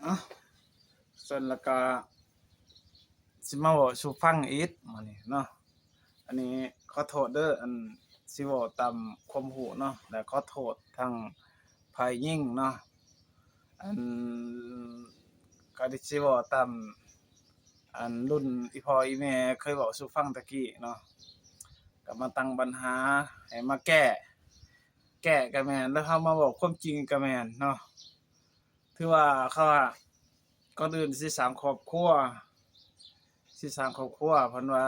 ເອົ້າ ສ່ວນແລ້ວກະຊິມາເວົ້າສູ່ຟັງອີກມື້ນີ້ເນາະ. ອັນນີ້ຂໍໂທດເດີ ອັນຊິເວົ້າຕາມຄວາມຮູ້ເນາະ ແລະ ຂໍໂທດທັງຝ່າຍຍິງເນາະ. ອັນ ກະຊິເວົ້າຕາມ ອັນລຸ້ນອີ່ພໍ່ອີ່ແມ່ເຄີຍເວົ້າສູ່ຟັງແຕ່ກີ້ເນາະ ກະມາຕັ້ງບັນຫາໃຫ້ມາແກ້ ແກ້ກະແມ່ນ ແລ້ວເຮົາມາເວົ້າຄວາມຈິງກະແມ່ນເນາະ. ຖືວ່າເຂົາວ່າ ກ່ອນອື່ນຊິສ້າງຄອບຄົວ ຊິສ້າງຄອບຄົວ ເພິ່ນວ່າ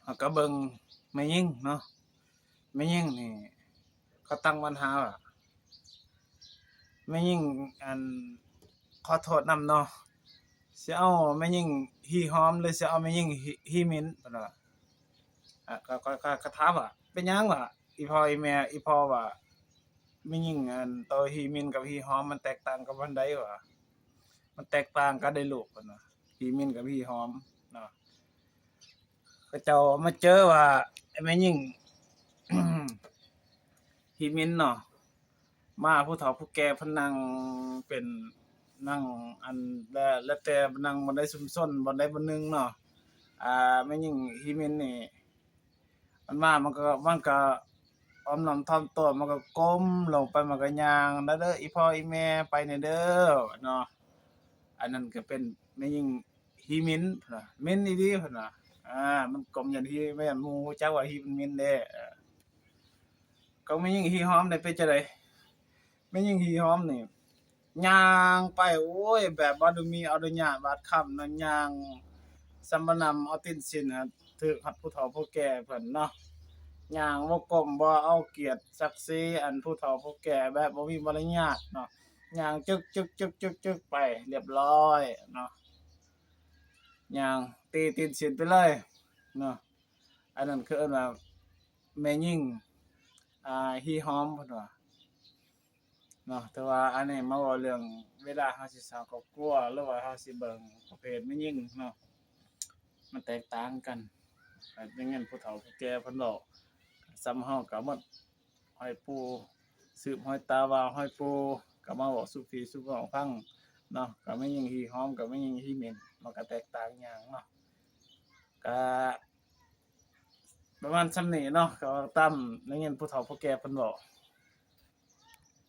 ເຮົາກະເບິ່ງແມ່ຍິງເນາະ. ແມ່ຍິງນີ້ເຂົາຕັ້ງບັນຫາວ່າ ແມ່ຍິງ ອັນ ຂໍໂທດນຳເນາະ ຊິເອົາແມ່ຍິງຮີຫອມ ຫຼື ຊິເອົາແມ່ຍິງຮີ ຮີໝິ່ນ ເພິ່ນວ່າ. ອາ ກະ ກະ ກະ ກະຖາມວ່າ ເປັນຫຍັງວະ ອີ່ພໍ່ອີ່ແມ່ ອີ່ພໍ່ວ່າ ແມ່ຍິງ ອັນ ໂຕຮີໝິ່ນກັບຮີຫອມມັນແຕກຕ່າງກັນປານໃດວະ? ມັນແຕກຕ່າງກັນເດ້ລູກ ເພິ່ນວ່າ ຮີໝິ່ນກັບຮີຫອມເນາະ. ເຂົາເຈົ້າມາເຈີວ່າ ແມ່ຍິງ ຮີໝິ່ນເນາະ ມາ ຜູ້ເຖົ້າຜູ້ແກ່ເພິ່ນນັ່ງເປັນ ນັ່ງ ອັນ ແລະ ແລ້ວແຕ່ນັ່ງບ່ອນໃດຊຸມຊົນ ບ່ອນໃດບ່ອນໜຶ່ງເນາະ. ອາ ແມ່ຍິງຮີໝິ່ນນີ້ ມັນມາ ມັນກະ ມັນກະອ່ອນນ້ອມຖ່ອມຕົວ ມັນກະກົ້ມລົງໄປ ມັນກະຍ່າງ ເດີ ອີ່ພໍ່ອີ່ແມ່ ໄປແດ່ເດີເນາະ. ອັນນັ້ນກະເປັນແມ່ຍິງຮີໝິ່ນ ເພິ່ນວ່າ ໝິ່ນອີ່ຫຼີ ເພິ່ນວ່າ. ອາ ມັນກົ້ມຢ້ານຮີ ຢ້ານໝູ່ຮູ້ຈັກວ່າຮີມັນໝິ່ນເດ້. ເອີ ຂອງແມ່ຍິງຮີຫອມນີ້ເປັນຈັ່ງໃດ? ແມ່ຍິງຮີຫອມນີ້ຍ່າງໄປ ໂອ້ຍ ແບບບໍ່ໄດ້ມີອະນຸຍາດບາດຄຳນະ ຍ່າງສຳມະນຳເອົາຕີນສິ້ນ ຖືກຮອດຜູ້ເຖົ້າຜູ້ແກ່ເພິ່ນເນາະ. ຍ່າງບໍ່ກົ້ມ ບໍ່ເອົາກຽດສັກສີ ອັນ ຜູ້ເຖົ້າຜູ້ແກ່ ແບບບໍ່ມີມາລະຍາດເນາະ. ຍ່າງຈຶກໆໆໆໄປ ລຽບລ້ອຍເນາະ ຍ່າງຕີຕີນສິ້ນໄປເລີຍເນາະ. ອັນນັ້ນເຂົາເອີ້ນວ່າແມ່ຍິງ ອາ ຮີຫອມ ເພິ່ນວ່າເນາະ. ແຕ່ວ່າອັນນີ້ມາເວົ້າເລື່ອງເວລາເຮົາຊິສ້າງຄອບຄົວ ຫຼືວ່າເຮົາຊິເບິ່ງປະເພດແມ່ຍິງເນາະ ມັນແຕກຕ່າງກັນ. ໄດ້ຍິນຜູ້ເຖົ້າຜູ້ແກ່ເພິ່ນເວົ້າ ສ່ຳເຮົາກະໝົດຮອຍປູ່ ສືບຮອຍຕາວ່າຮອຍປູ່ ກະມາເວົ້າສູ່ພີ່ສູ່ນ້ອງຟັງເນາະ. ກະແມ່ຍິງຮີຫອມ ກະແມ່ຍິງຮີໝິ່ນ ມັນກະແຕກຕ່າງຫຍັງເນາະ. ກະປະມານສ່ຳນີ້ເນາະ ກະຕາມໄດ້ຍິນຜູ້ເຖົ້າຜູ້ແກ່ເພິ່ນເວົ້າ